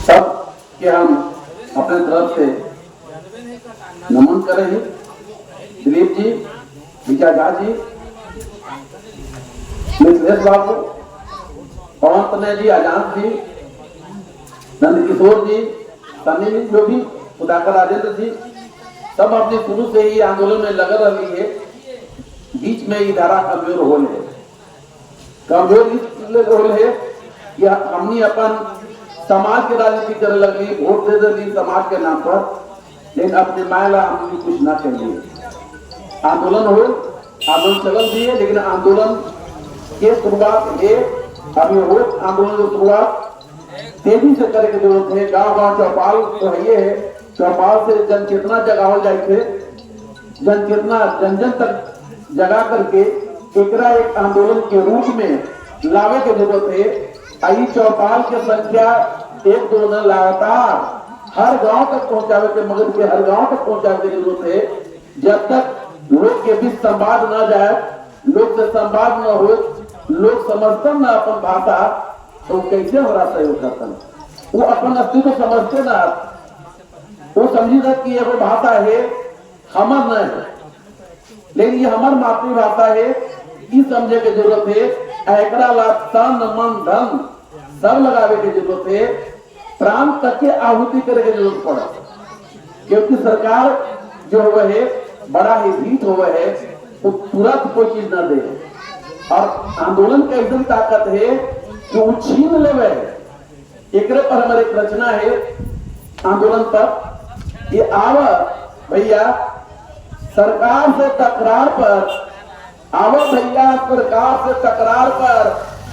सब के हम अपने तरफ से नमन कर रहे हैं। दिलीप जी, विजय झा जी, मिथिलेश बाबू, पवन तनय जी, आजाद जी, नंद किशोर जी, सन्नी जी, जो भी सुधाकर राजेंद्र जी, सब अपने शुरू से ही आंदोलन में लगल रही है। बीच में ये धारा कमजोर हो है। कमजोर इसलिए हो है कि हमनी अपन समाज के राजनीति करे लगली, वोट दे दी समाज के नाम पर, लेकिन अपने मायला हमने कुछ ना करिए। आंदोलन हो, आंदोलन चलल भी है, लेकिन आंदोलन के शुरुआत है अभी हो। आंदोलन की शुरुआत तेजी से करे के जरूरत है। गांव गांव चौपाल तो है, ये है। चौपाल से जन चेतना जगावल जाए थे, जन चेतना जन जन तक जगा करके एकरा एक आंदोलन के रूप में लावे के जरूरत है। आई चौपाल के संख्या एक दो न, लगातार हर गांव तक पहुंचावे के, मगध के हर गांव तक पहुंचावे के जरूरत है। जब तक लोग के बीच संवाद न जाए, लोग से संवाद न हो, लोग समझते न अपन भाषा, तो वो कैसे हमारा सहयोग करता? वो अपन अस्तित्व समझते ना, वो समझी ना कि एगो भाषा है, हमर न है, लेकिन ये हमार मातृभाषा है, ई समझे के जरूरत है। एकरा ला तन, मन, धन सब लगावे के जरूरत है। प्राण तक के आहुति करे के जरूरत पड़े, क्योंकि सरकार जो हुआ है बड़ा ही भीत हुआ है, वो तुरंत कोई चीज न दे। और आंदोलन का एकदम ताकत है कि वो छीन लेवे है। एकरे पर हमारे एक रचना है आंदोलन पर। ये आव भैया सरकार से तकरार पर, आवो भैया सरकार से तकरार पर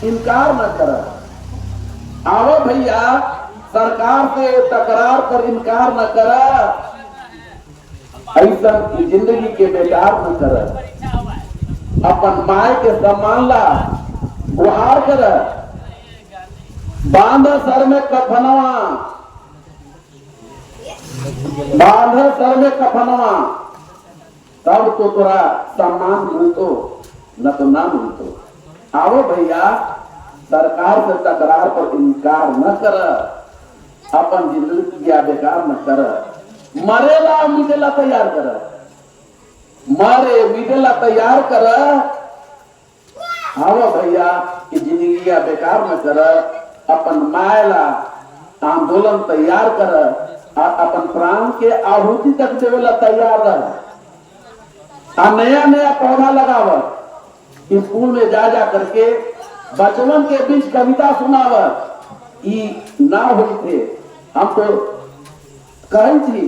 इनकार न कर। आवो भैया सरकार से तकरार पर इनकार न कर, ऐसा जिंदगी के बेकार न कर। अपन माय के सम्मान ला गुहार कर, बांध सर में कफनवा, बांध सर में कफनवा, तब तो तोरा सम्मान मिलतो, न तो ना मिलतो। आओ भैया सरकार से तकरार पर इनकार न कर, अपन जिंदगी बेकार न कर। मरेला मिटेला तैयार कर, मरे मिटेला तैयार कर। आओ भैया कि जिंदगी बेकार न कर, अपन मायला आंदोलन तैयार कर और अपन प्राण के आहुति तक देवेला तैयार रह आ नया नया पौधा लगाव। स्कूल में जा जा करके बचवन के बीच कविता सुनाव। ई ना हुई थे। हम तो कही थी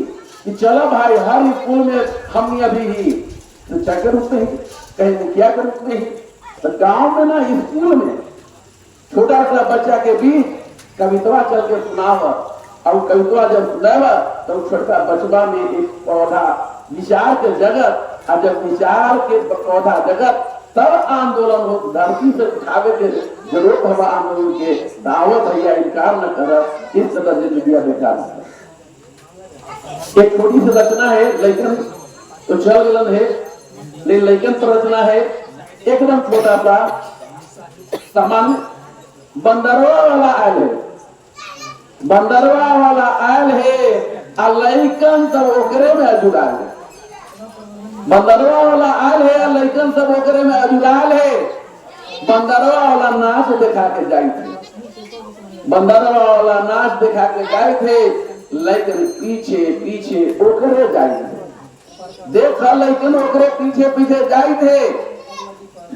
कि चलो भाई, हर स्कूल में हमने अभी ही शिक्षा के रूप में ही, कहीं मुखिया के रूप में ही, तो गांव में ना, स्कूल में छोटा सा बच्चा के बीच कवितवा चल के सुनाव। और कवितवा जब सुनाव तो छोटा बचवा में एक पौधा विचार के जगत, और जब विचार के पौधा जगत तब आंदोलन हो। धरती से उठावे के जरूरत हवा आंदोलन के दावत भैया इनकार न कर, इस तरह जिंदगी बेकार न कर। एक छोटी सी रचना है। लेकिन तो चल गलन है, लेकिन लेकिन तो रचना है एकदम छोटा सा, सामान्य। बंदरवा वाला आयल है, बंदरवा वाला आयल है आ लइकन सब ओकरे में अजुराल है। बंदरवा वाला आयल है आ लइकन सब ओकरे में अजुराल है। बंदरवा वाला नाच दिखा के जाई थे, बंदरवा वाला नाच दिखा के जाए थे, लेकिन पीछे पीछे ओकरे जाए थे। देख लेकिन ओकरे पीछे पीछे जाए थे।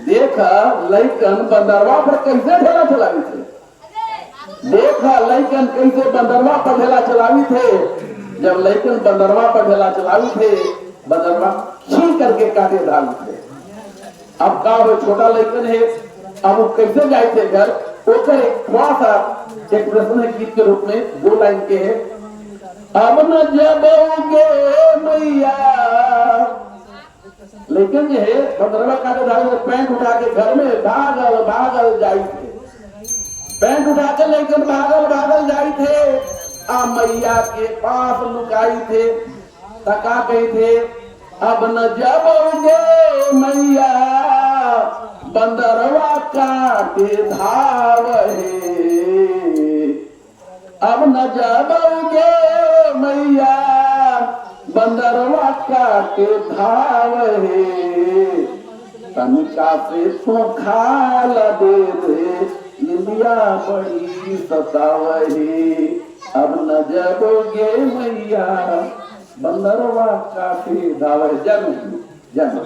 देख लइकन बंदरवा पर कैसे ढेला चलावी थे। देख लइकन कैसे बंदरवा पर ढेला चलावी थे। जब लइकन बंदरवा पर ढेला चलावी थे, बंदरवा छीन करके काटे डाल थे। अब का हो, छोटा लइकन है, अब वो कैसे जाए थे घर? ओकर एक थोड़ा सा एक प्रश्न है गीत के रूप में, दो लाइन के है। अब न जबोगे मैया, लेकिन जो है बंदरवा काटे धागे पैंट उठा के घर में भागल भागल जाई थे। पैंट उठा के लेकिन भागल भागल जाई थे आ मैया के पास लुकाई थे। तका गई थे, अब न जबोगे मैया, बंदरवा काटे धाव है। अब न जाबोगे मैया, बंदरवा काटे धाव हे। तनिका से तू खाल दे दे, निंदिया बड़ी सतावही। अब न जाबोगे मैया, बंदरवा काटे धाव। जन्म जन्म।